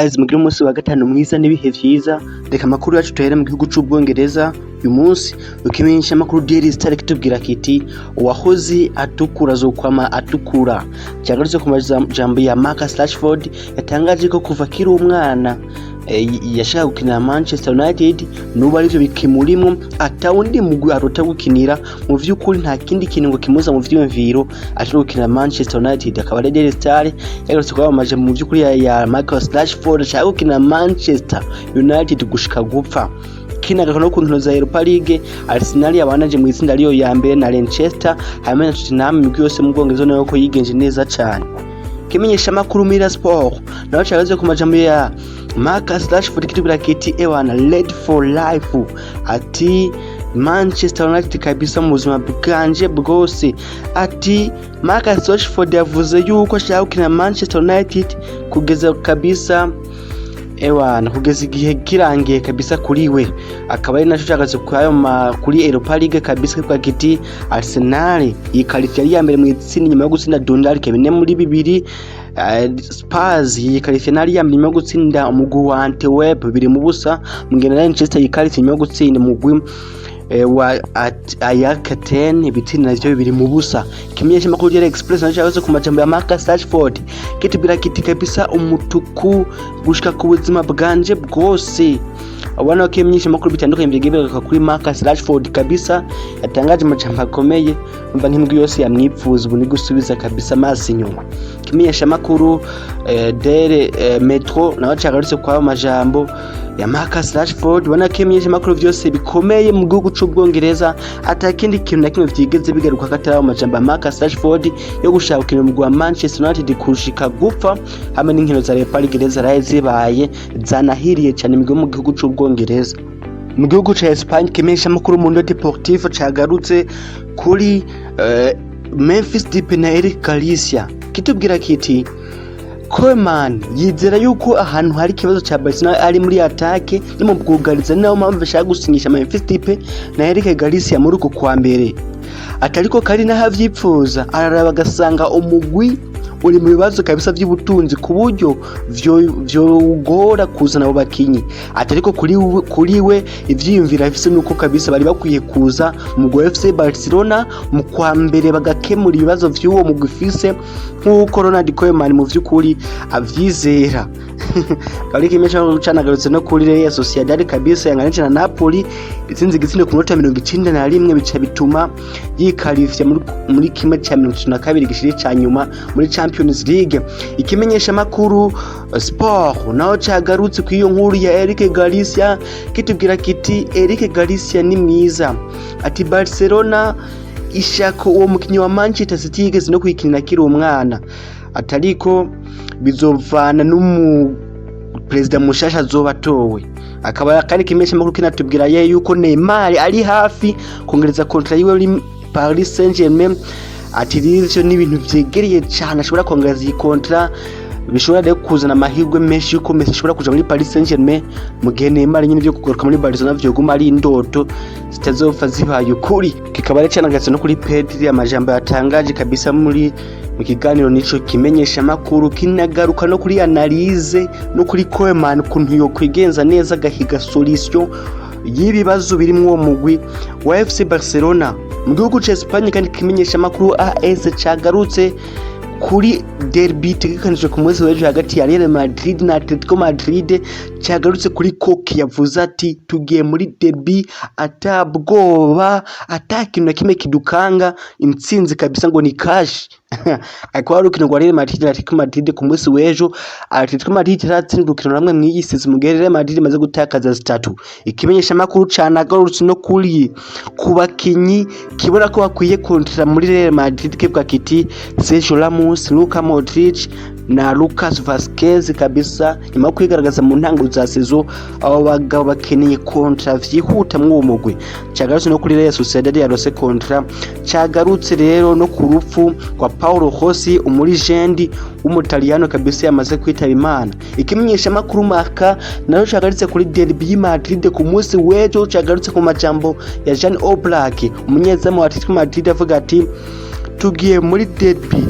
Guys, mugire umunsi wa gatanu mwiza n'ibihe vyiza. Reka amakuru yacu tuhere mu gihugu c'Ubwongereza. Uyu munsi ukimenyesha amakuru Daily Star kitubwira kiti: "Uwahoze atukura azokwama atukura." Cyagarutse ku majambo ya Marcus Rashford, yatangaje ko kuva akiri umwana yashaka gukinira Manchester United, nubu arivyo bikimurimwo, atawundi mugwi arota gukinira. Mu vy'ukuri nta kindi kintu ngo kimuza mu vyiyumviro atari gukinira Manchester United. Akaba ari Daily Star yagarutse kuba amajambo mu vy'ukuri ya Marcus Rashford, ashaka gukinira Manchester United gushika gupfa. Kinagaruka no ku nkino za Europa League, Arsenal yabanaje mu itsinda ariyo ya mbere na Leicester hamwe na Tottenham, imigwi yose mu Bwongereza nayo ko yigenje neza cane. Kimenyesha makuru Mirror Sport naho cagaze ku majambo ya Marcus Rashford, kitubwira kiti: "Ewana, Red for life." Ati: "Manchester United kabisa mu buzima bwanje bwose." Ati Marcus Rashford yavuze yuko ashaka gukina Manchester United kugeza kabisa, ewana, kugeza igihe kirangiye kabisa kuri we. Akaba ari naco cagaze kwayo kuri Europa League kabisa, kivuga kiti Arsenal yiqualifiye ari ya mbere mu itsinda nyuma yo gutsinda Dundalk 4-2. Spurs yiqualifiye nari ya mbere nyuma yo gutsinda umugwi wa Antwerp 2-0, mu gihe na Leicester yiqualifiye nyuma yo gutsinda umugwi wa AEK Athens ibitsinda navyo 2-0. Ikimenyesha makuru Daily Express naco cagaze ku majambo ya Marcus Rashford, kitubwira kiti kabisa: "Umutuku gushika ku buzima bwanje bwose." Ubona ko ibimenyesha makuru bitandukanye bigiye bigaruka kuri Marcus Rashford kabisa, yatangaje amajambo akomeye. Umva, nk'imigwi yose yamwipfuza ubu ni gusubiza kabisa amaso inyuma. Ikimenyesha makuru Daily Metro nawe cagarutse kwayo majambo ya Marcus Rashford. Ubona ko ibimenyesha makuru vyose bikomeye mu gihugu c'Ubwongereza ata kindi kintu na kimwe vyigeze bigaruka ko atari ayo majambo ya Marcus Rashford yo gushaka gukina umugwi wa Manchester United kushika gupfa, hamwe n'inkino za Europa League zaraye zibaye zanahiriye cane imigwi yo mu gihugu c'Ubwongereza. Mu gihugu ca Espagne, ikimenyesha makuru Mundo Deportivo cagarutse kuri Memphis Depay na Eric Garcia, kitubwira kiti: "Koeman yizera yuko ahantu hari ikibazo ca Barcelona ari muri attaque no mu bwugarizi, nayo mpamvu ashaka gusinyisha Memphis Depay na Eric Garcia muri uku kwa mbere." Atariko kandi naho avyipfuza, araraba agasanga umugwi uri mu bibazo kabisa vy'ubutunzi ku buryo vyogora kuzana abo bakinyi. Atariko kuri we ivyiyumviro afise nuko kabisa bari bakwiye kuza mu mugwi wa FC Barcelona mu kwa mbere, bagakemura ibibazo vy'uwo mugwi ufise, nk'uko Ronald Koeman mu vy'ukuri avyizera. Akaba ari kimwe canagarutse no kuri Real Sociedad kabisa yanganije na Napoli, itsinze igitsindo ku minota 91, bica bituma yiqualifiya muri kimwe ca 32 gishiri ca nyuma muri Champions League. Ikimenyesha makuru Sport naho cagarutse ku iyo nkuru ya Eric Garcia, kitubwira kiti: "Eric Garcia ni mwiza." Ati Barcelona ishaka uwo mukinyi wa Manchester City yigeze no kwikinira akiri umwana, atariko bizovana n'umu perezida mushasha azoba atowe. Akaba kandi kimenyesha makuru kinatubwira ye yuko Neymar ari hafi kongereza contrat yiwe muri Paris Saint-Germain. Ati rero ni ibintu vyegereye cane, ashobora kongereza iyi contrat, bishobora rero kuzana amahirwe menshi yuko Messi ashobora kuja muri Paris Saint-Germain, mu gihe Neymar nyine vyo kugaruka muri Barcelona vyoguma ari indoto zitazopfa zibaye ukuri. Kikaba rero canagarutse no kuri Pedri, amajambo yatangaje kabisa muri mu kiganiro nico kimenyesha makuru, kinagaruka no kuri analyse no kuri Koeman, ukuntu yokwigenza neza agahiga solution y'ibibazo biri uwo mugwi wa FC Barcelona. Mu gihugu ca Espagne kandi, kimenyesha makuru AS cagarutse kuri derby itegekanijwe ku munsi w'ejo hagati ya Real Madrid na Atletico Madrid. Cagarutse kuri Koke, yavuze ati: "Tugiye muri derby ata bwoba, ata kintu na kimwe kidukanga, intsinzi kabisa ngo ni cash." Akaba ari urukino rwa Real Madrid na Atletico Madrid ku munsi w'ejo. Atletico Madrid iratsinda urukino rumwe mw'iyi saison, mu gihe Real Madrid imaze gutakaza zitatu. Ikimenyesha makuru canagarutse no kuri ku bakinyi kibona ko bakwiye contrat muri Real Madrid, kivuga kiti Sergio Ramos, Luka Modric na Lucas Vazquez kabisa, nyuma yo kwigaragaza mu ntango za saison, abo bagabo bakeneye contrat vyihuta mw'uwo mugwi. Cagarutse no kuri Real Sociedad yarose contrat. Cagarutse rero no ku rupfu rwa Paolo Rossi, umulegend w'umutaliyano kabisa yamaze kwitaba Imana. Ikimenyesha makuru Marca nayo cagarutse kuri derby y'i Madrid ku munsi w'ejo, cagarutse ku majambo ya Jan Oblak, umunyezamu wa Atletico Madrid, avuga ati: "Tugiye muri derby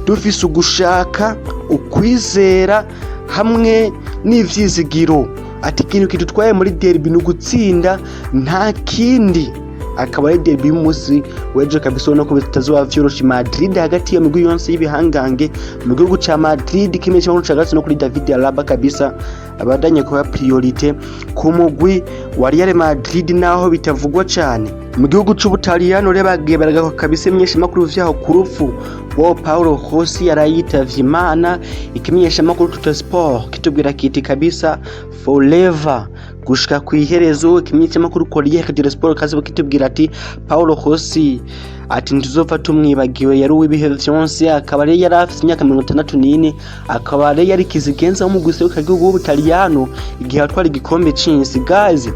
dufise ugushaka, ukwizera." Hamwe n'ivyizigiro, ati ikintu kidutwaye muri derby ni ugutsinda, nta kindi. Akaba ari derby y'umunsi w'ejo kabisa, ubona ko bitazoba vyoroshe Madrid, hagati iyo migwi yonse y'ibihangange mu gihugu ca Madrid. Kimwe cyangwa cagatse no kuri David Alaba kabisa, abandanye kuba priorité ku mugwi wa Real Madrid, naho bitavugwa cane. Mu gihugu c'Ubutaliyano rero bagiye baragaruka kabisa imenyeshamakuru vyaho ku rupfu rw'uwo Paolo Rossi yarayitavye Imana. Ikimenyeshamakuru Tuttosport kitubwira kiti kabisa "forever", gushika kw'iherezo. Ikimenyeshamakuru Corriere dello Sport kazi kitubwira ati Paolo Rossi, ati ntituzopfa tumwibagiwe, yari uw'ibihe vyonse. Akaba rero yari afise imyaka 64, akaba rero yari kizigenza w'umugwi w'igihugu w'Ubutaliyano igihe atwara igikombe c'isi. Guys,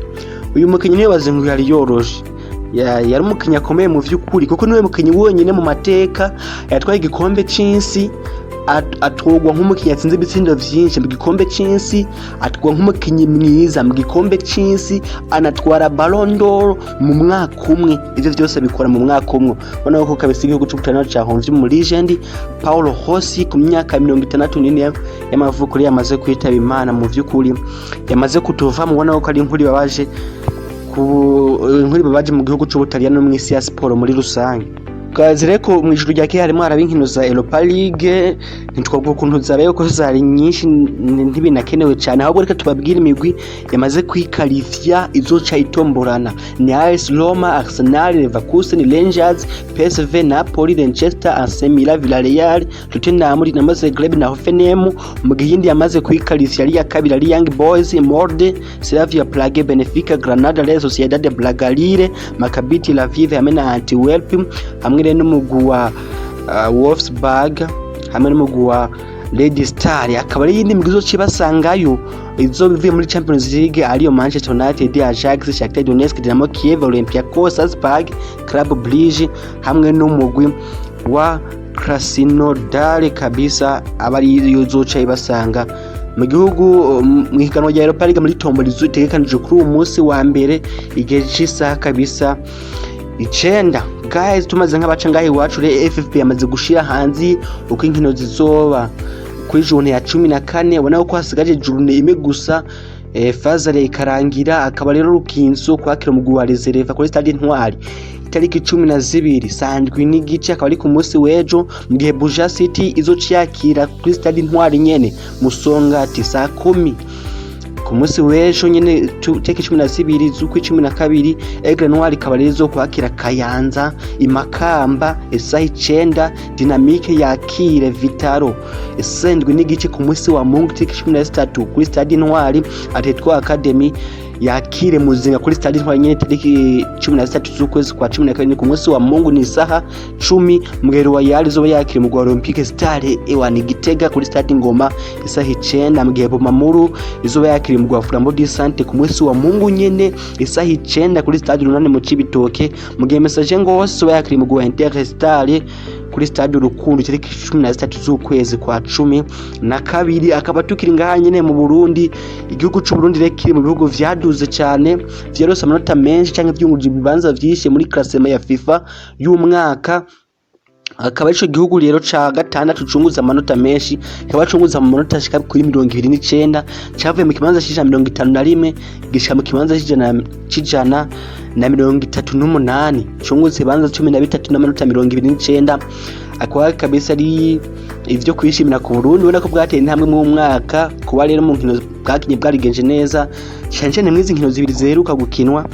uyu mukinyi ntibaze ngo yari yoroshe, yari umukinyi akomeye mu vy'ukuri, kuko niwe mukinyi wenyine mu mateka yatwaye igikombe c'isi, atorwa nk'umukinyi yatsinze ibitsindo vyinshi mu gikombe c'isi, atorwa nk'umukinyi mwiza mu gikombe c'isi, anatwara Ballon d'Or mu mwaka umwe. Ivyo vyose abikora mu mwaka umwe. Ubona ko kabisa igihugu c'Ubutaliyano cahomvye umu legend Paolo Rossi ku myaka 64 y'amavuko yamaze kwitaba Imana. Mu vy'ukuri yamaze kutuva, mubona ko ari inkuru ibabaje, ku inkuru ibabaje mu gihugu c'Ubutaliyano no mw'isi ya siporo muri rusange. Kazi reko mw'ijoro ryakeye harimo haraba inkino za Europa League. Ntitwavuga ukuntu zabaye kuko zari nyinshi, ntibinakenewe cyane. Ahubwo reka tubabwire imigwi yamaze kwikalifya izoca itomborana: ni AS Roma, Arsenal, Leverkusen, Rangers, PSV, Napoli, Leicester, AC Milan, Villarreal, Tottenham, Dinamo Zagreb na Hoffenheim. Mu gihe iyindi yamaze kwikalifya ari iya kabiri ari Young Boys, Molde, Slavia Prague, Benfica, Granada, Real Sociedad, Braga, Lille, Maccabi Tel Aviv hamwe na Antwerp, hamwe rero n'umugwi wa Wolfsburg hamwe n'umugwi wa Red Star. Akaba ari iyindi migwi izoca ibasangayo izoba ivuye muri Champions League, ariyo Manchester United, Ajax, Shakhtar Donetsk, Dynamo Kiev, Olympiacos, Salzburg, Club Brugge hamwe n'umugwi wa Krasnodar kabisa, aba ariyo izoca ibasanga mu gihugu mu higanwa rya Europa League muri tombola itegekanijwe kuri uwo munsi wa mbere igihe c'isaha kabisa 9. Guys, tumaze nk'abaca ngaho iwacu rero, FFP yamaze gushira hanze uko inkino zizoba kuri journée ya 14. Ubona ko hasigaje journée imwe gusa, phase aller ikarangira. Akaba rero Rukinzo kwakira umugwi wa Reserve kuri Stade Intwari itariki 12 saa 7:30, akaba ari ku munsi w'ejo, mu gihe Buja City izoca yakira kuri Stade Intwari nyene Musongati saa 10 ku munsi w'ejo nyene, tariki 12 z'ukwa 12. Aigle Noir ikaba rero izo kwakira Kayanza Imakamba isaha 9. Dynamique yakire Vitaro isaha 7:30 ku munsi wa Mungu tariki 13 kuri Stade Intwari. Atletico Academy yakire Muzinga kuri Stade Intwari nyene tariki 13 z'ukwezi kwa 12 ku munsi wa Mungu ni isaha 10. Mugero wa Yari izoba yakire mu Olympique Star ewa ni Gitega kuri Stade Ngoma isaha 9, mu gihe Bumamuru izoba yakire mu Flambeau du Centre ku munsi wa Mungu nyene isaha 9 kuri Stade Urunani mu Cibitoke, mu gihe Messager Ngozi izoba yakire mu Inter Star kuri Stade Urukundo tariki 13 z'ukwezi kwa 12. Akaba tukiri ngaha nyene mu Burundi, igihugu c'u Burundi rero kiri mu bihugu vyaduze cane, vyarose amanota menshi canke vyunguje ibibanza vyinshi muri classement ya FIFA y'umwaka. Akaba ico gihugu rero ca gatandatu cunguza amanota menshi, kikaba cunguza amanota ashika kuri 29. Cavuye mu kibanza c'151 gishika mu kibanza c'138, cunguza ibibanza 13 n'amanota 29. Akaba kabisa ari ivyo kwishimira ku Burundi, ubona ko bwateye intambwe mu mwaka. Kuba rero mu nkino bwakinye bwarigenje neza cane cane mw'izi nkino zibiri ziheruka gukinwa,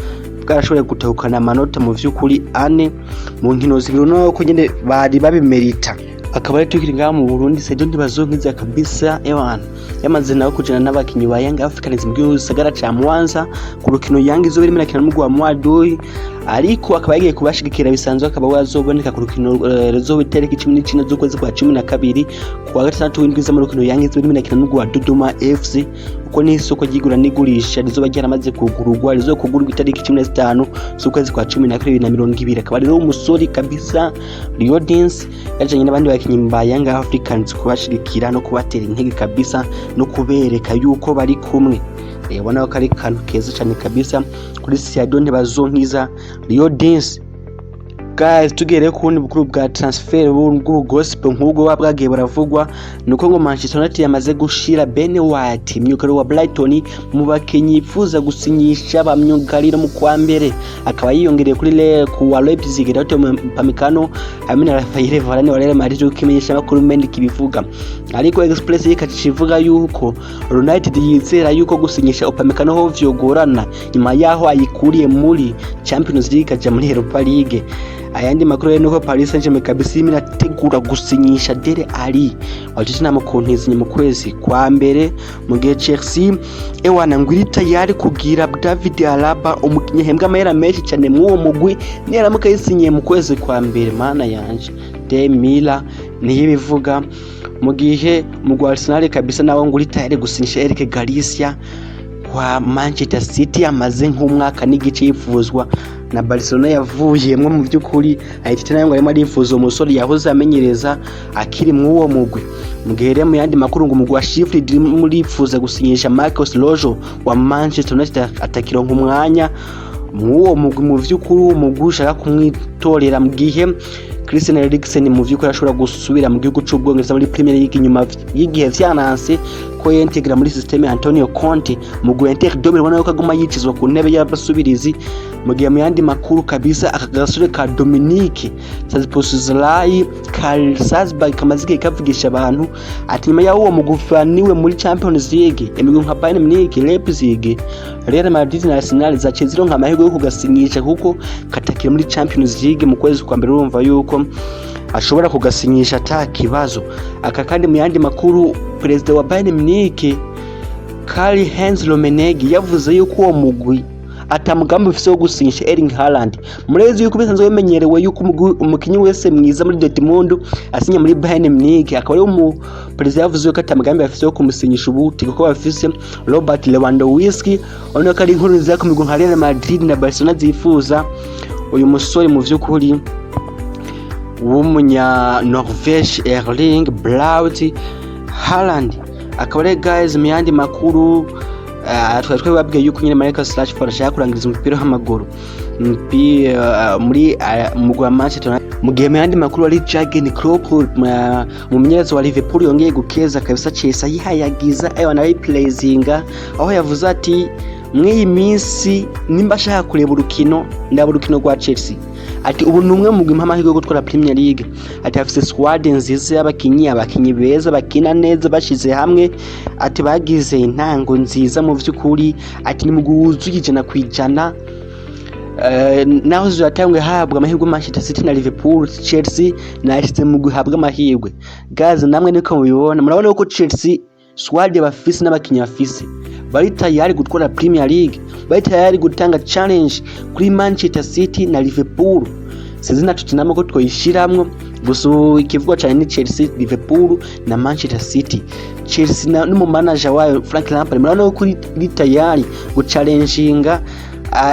bwarashoboye gutahukana amanota mu vy'ukuri ane mu nkino zibiri, ubona ko nyene bari babimerita. Akaba ari tukiri ngaha mu Burundi, Saido Ntibazonkiza kabisa ewana yamaze nawe kujana n'abakinyi ba Young Africans mu gisagara ca Mwanza ku rukino Young izoba irimo irakina n'umugwi wa Mwadui, ariko akaba yagiye kubashigikira bisanzwe. Akaba wazoboneka ku rukino ruzoba itariki 19 z'ukwezi kwa 12, ku wa gatandatu w'indwi, mu rukino Young izoba irimo irakina n'umugwi wa Dodoma FC, uko n'isoko ry'igura n'igurisha rizoba ryaramaze kugururwa, rizokugururwa itariki 15 z'ukwezi kwa 12 2020. Akaba rero umusore kabisa Rio Dance yajanye n'abandi bakinyi ba Young Africans kubashigikira no kubatera intege kabisa no kubereka yuko bari kumwe. Ubona ko ari kantu keza cyane kabisa kuri Saido Ntibazonkiza Rio Dance. Guys, tugereye ku bundi bukuru bwa transfer bw'ubu gossip nk'ubwo buba bwagiye buravugwa, nuko ngo Manchester United yamaze gushira Ben White, myugariro wa Brighton, mu bakinyi yifuza gusinyisha ba myugariro mu kwa mbere, akaba yiyongereye kuri le ku wa Leipzig Dayot Upamecano hamwe na Rafael Varane wa Real Madrid, uko imenyesha makuru Mendy kibivuga. Ariko Express ikacica ivuga yuko United yizera yuko gusinyisha Upamecano ho vyogorana nyuma yaho ayikuriye muri Champions League ikaja muri Europa League. Ayandi makuru rero nuko Paris Saint-Germain kabisa irimo irategura gusinyisha Dele Alli wa Tottenham ku ntizinyo mu kwezi kwa mbere, mu gihe Chelsea ewana ngo iri tayari kugira David Alaba, umukinyi ahembwa amahera menshi cyane mw'uwo mugwi, niyaramuka yisinyiye mu kwezi kwa mbere. Mana yanje, De Mila niyo ibivuga. Mu gihe umugwi wa Arsenal kabisa nawo ngo uri tayari gusinyisha Eric Garcia kwa Manchester City, amaze nk'umwaka n'igice yifuzwa na Barcelona yavuyemwo. Mu by'ukuri Arteta nawe ngo arimo arifuza uwo musore yahoze amenyereza akiri mw'uwo mugwi. Mu gihe rero mu yandi makuru ngo umugwi wa Sheffield murifuza gusinyisha Marcos Rojo wa Manchester United atakironka umwanya mw'uwo mugwi. Mu vy'ukuri uwo mugwi ushaka kumwitorera, mu gihe Christian Eriksen mu vy'ukuri ashobora gusubira mu gihugu c'Ubwongereza muri Premier League nyuma y'igihe vyananse ko yentegra muri système ya Antonio Conte. Mu gihe Inter de Milan ubona ko aguma yicizwa ku ntebe y'abasubirizi. Mu gihe mu yandi makuru kabisa aka gasore ka Dominique Szoboszlai ka Salzburg kamaze igihe kavugisha abantu, ati nyuma y'aho uwo mugwi niwe muri Champions League, imigwi nka Bayern Munich, Leipzig, Real Madrid na Arsenal zaciye zironka amahirwe yo kugasinyisha kuko katakiri muri Champions League mu kwezi kwa mbere. Urumva yuko ashobora kugasinyisha ata kibazo. Aka kandi mu yandi makuru, perezida wa Bayern Munich Karl Heinz Rummenigge yavuze yuko uwo mugwi ata mugambi ufise wo gusinyisha Erling Haaland. Murezi yuko bisanzwe bimenyerewe yuko umukinyi wese mwiza muri Dortmund asinya muri Bayern Munich, akaba ari umu perezida yavuze yuko ata mugambi bafise wo kumusinyisha ubuti kuko bafise Robert Lewandowski. Urabona ko ari inkuru nziza ku migwi nka Real Madrid na Barcelona zifuza uyu musore mu vy'ukuri w'umunya Norvege Erling Braut Haaland. Akaba ari guys, mu yandi makuru twari twababwiye yuko nyine Marcus Rashford ashaka kurangiriza umupira w'amaguru muri mugwi wa Manchester United. Mu gihe mu yandi makuru ari Jurgen Klopp, umumenyereza wa Liverpool, yongeye gukeza kabisa Chelsea, yihayagiza ayo anayiprazinga, aho yavuze ati mw'iyi minsi nimba ashaka kureba urukino, ndaba urukino rwa Chelsea. Ati ubu ni umwe mu mugwi amahirwe yo gutwara Premier League. Ati afise squad nziza y'abakinyi, abakinyi beza bakina neza bashize hamwe. Ati bagize intango nziza mu vy'ukuri. Ati ni mugwi wuzuye 100%. Naho ziratangwe habwa amahirwe Manchester City na Liverpool, Chelsea nashize mu guhabwa amahirwe. Guys, namwe niko mubibona, murabona ko Chelsea squad bafise n'abakinyi bafise bari tayari gutwara Premier League, bari tayari gutanga challenge kuri Manchester City na Liverpool. Sinzi na Tottenham ko twoyishiramwo, gusa ubu ikivugwa cyane ni Chelsea, Liverpool na Manchester City. Chelsea n'umu manager wayo Frank Lampard, murabona ko iri tayari guchallenginga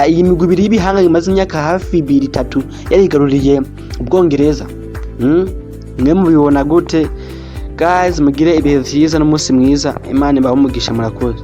iyi migwi ibiri y'ibihanga imaze imyaka hafi ibiri itatu yarigaruriye Ubwongereza. Mwe mubibona gute guys? Mugire ibihe vyiza n'umunsi mwiza, Imana ibahe umugisha, murakoze.